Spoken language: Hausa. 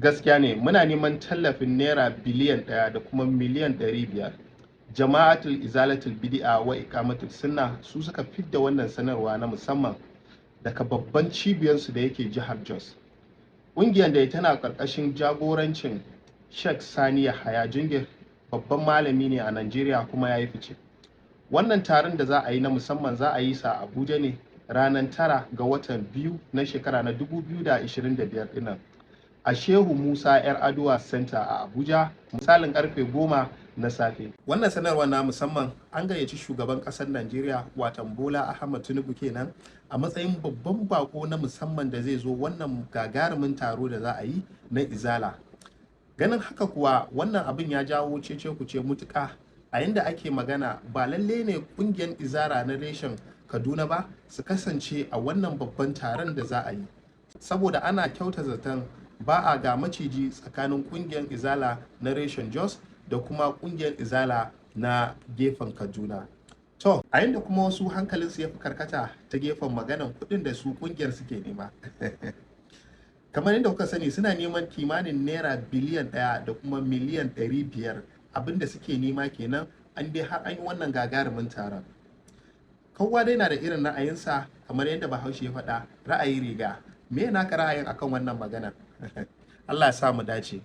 Gaskiya ne, muna neman tallafin naira biliyan 1 da kuma miliyan 500. Jama'atul Izalatul Bidi'a wa Iqamatul Sunna su suka fidda wannan sanarwa na musamman daga babban cibiyarsu da yake jihar Jos. Ƙungiyar da tana ƙarƙashin jagorancin Sheikh Sani Yahaya Jingir, babban malami ne a Najeriya kuma ya yi fice. Wannan taron da za a yi na musamman za a yi sa a Abuja ne ranar 9 ga watan 2 na shekara na 2025 dinnan, a Shehu Musa Yar'Adua Center a Abuja, misalin karfe 10 na safe. Wannan sanarwa na musamman, an gayyaci shugaban ƙasar Najeriya, watan Bola Ahmad Tinubu kenan, a matsayin babban bako na musamman da zai zo wannan gagarumin taro da za a yi na Izala. Ganin haka kuwa, wannan abin ya jawo cece kuce mutuka, a yanda ake magana ba lalle ne kungiyar Izala na reshen Kaduna ba su kasance a wannan babban taron da za a yi, saboda ana kyauta zaton ba a ga maciji tsakanin kungiyar Izala na reshen Jos da kuma kungiyar Izala na gefen Kaduna. To, a yanda kuma wasu hankalinsu ya fi karkata ta gefen maganan kuɗin da su kungiyar suke nema. Kamar yadda kuka sani, suna neman kimanin naira biliyan 1 da kuma miliyan 500. Abinda suke nema kenan an dai har an yi wannan gagarumin taron. Kowa dai na da irin ra'ayinsa, kamar yadda Bahaushe ya faɗa, ra'ayi riga. Me naka ra'ayin akan wannan maganar? Allah ya sa mu dace.